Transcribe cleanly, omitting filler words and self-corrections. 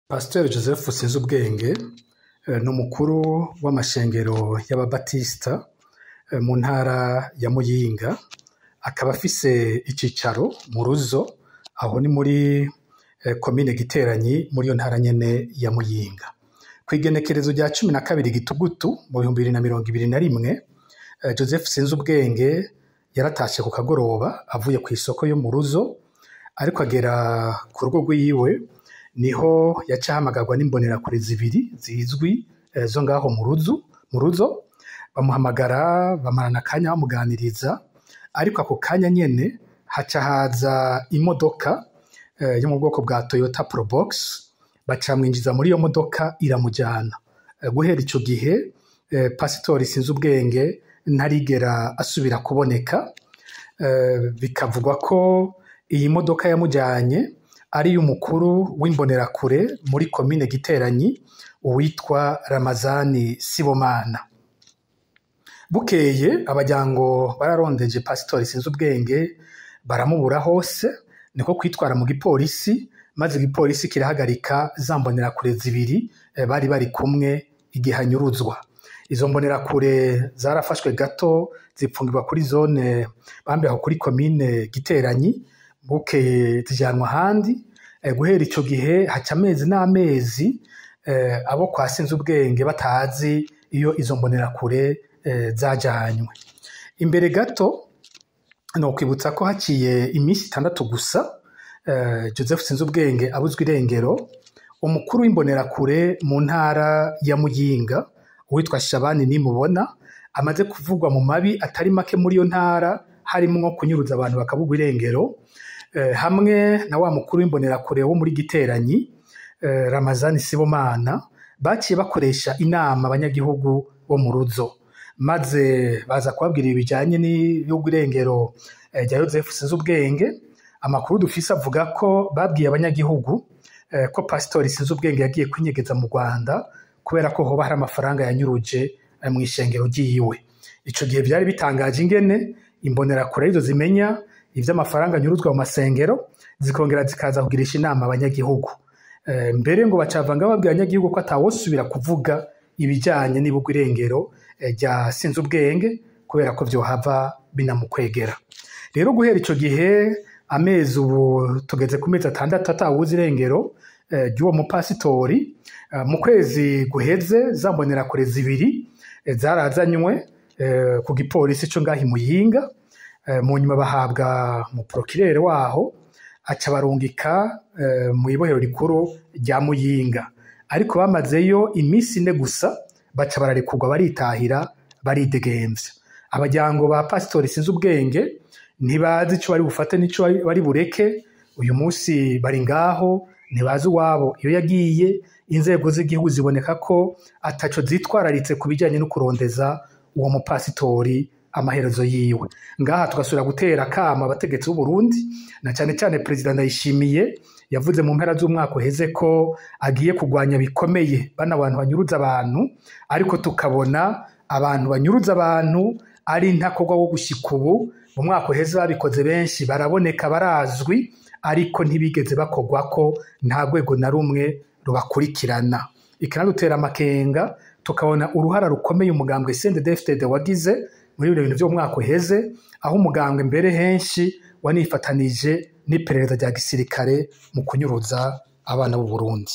Pasiteri Joseph Sinzubwenge ni umukuru w'amashengero y'ababatisita mu ntara ya Muyinga, akaba afise icicaro mu Ruzo, aho ni muri komine Giteranyi muri iyo ntara nyene ya Muyinga. Kw'igenekerezo rya 12 Gitugutu mu 2021, Joseph Sinzubwenge yaratashe ku kagoroba avuye kw'isoko yo mu Ruzo, ariko agera ku rugo rwiwe niho yaca ahamagarwa n'imbonerakure zibiri zizwi zo ngaho mu Ruzo, bamuhamagara bamarana akanya bamuganiriza, ariko ako kanya nyene haca haza imodoka yo mu bwoko bwa Toyota Probox, baca bamwinjiza muri iyo modoka iramujana. Guhera ico gihe Pasitori Sinzubwenge ntarigera asubira kuboneka, bikavugwa ko iyi modoka yamujanye ari iy'umukuru w'imbonerakure muri komine Giteranyi uwitwa Ramazani Sibomana. Bukeye abaryango bararondeje Pasitori Sinzubwenge baramubura hose, niko kwitwara mu gipolisi, maze igipolisi kirahagarika za mbonerakure zibiri bari bari kumwe igihe anyuruzwa. Izo mbonerakure zarafashwe gato zipfungirwa kuri zone bambe aho kuri komine Giteranyi, bukeye zijanwa ahandi. Guhera ico gihe haca amezi n'amezi abo kwa Sinzubwenge batazi iyo izo mbonerakure zajanywe. Imbere gato nokwibutsa ko haciye imisi 6 gusa Joseph Sinzubwenge abuzwa irengero, umukuru w'imbonerakure mu ntara ya Muyinga uwitwa Shabani Nimubona amaze kuvugwa mu mabi atari make muri iyo ntara, harimwo kunyuruza abantu bakabugwa irengero, hamwe na wa mukuru w'imbonerakure wo muri Giteranyi Ramazani Sibomana, baciye bakoresha inama abanyagihugu bo mu Ruzo, maze baza kubabwira ibijanye n'irengero rya Joseph Sinzubwenge. Amakuru dufise avuga ko babwiye abanyagihugu ko Pasitori Sinzubwenge yagiye kwinyegeza mu Rwanda kubera ko hoba hari amafaranga yanyuruje mw'ishengero ryiwe. Ico gihe vyari bitangaje ingene imbonerakure arizo zimenya ivy'amafaranga anyuruzwa mu masengero, zikongera zikaza kugirisha inama abanyagihugu. Mbere ngo bacavanga babwira abanyagihugu ko atawosubira kuvuga ibijanye n'ibugwa irengero rya Sinzubwenge kubera ko vyohava binamukwegera. Rero guhera ico gihe amezi ubu tugeze ku mezi 6 atawuzi irengero ry'uwo mupasitori. Mu kwezi guheze za mbonerakure zibiri zarazanywe ku gipolisi co ngaho i Muyinga, mu nyuma bahabwa mu prokirere waho aca barungika mw'ibohero rikuru rya Muyinga, ariko bamazeyo imisi 4 gusa baca bararekurwa baritahira baridegemvya. Abaryango ba Pasitori Sinzubwenge ntibazi ico bari bufate n'ico bari bureke. Uyu musi bari ngaho ntibazi uwabo iyo yagiye. Inzego z'igihugu ziboneka ko ataco zitwararitse ku bijanye no kurondeza uwo mupasitori amaherezo yiwe. Ngaha tugasubira gutera akamo abategetsi b'u Burundi na cane cane Perezida Ndayishimiye yavuze mu mpera z'umwaka uheze ko agiye kugwanya bikomeye bana bantu banyuruza abantu, ariko tukabona abantu banyuruza abantu ari ntakorwa wo gushika ubu. Mu mwaka uheze babikoze benshi baraboneka barazwi, ariko ntibigeze bakogwako, nta rwego na rumwe rubakurikirana. Ikanadutera amakenga tukabona uruhara rukomeye umugambwe CNDD-FDD wagize muri ibyo bintu vyo mu mwaka uheze, aho umugambwe mbere henshi wanifatanije n'iperereza rya gisirikare mu kunyuruza abana b'u Burundi.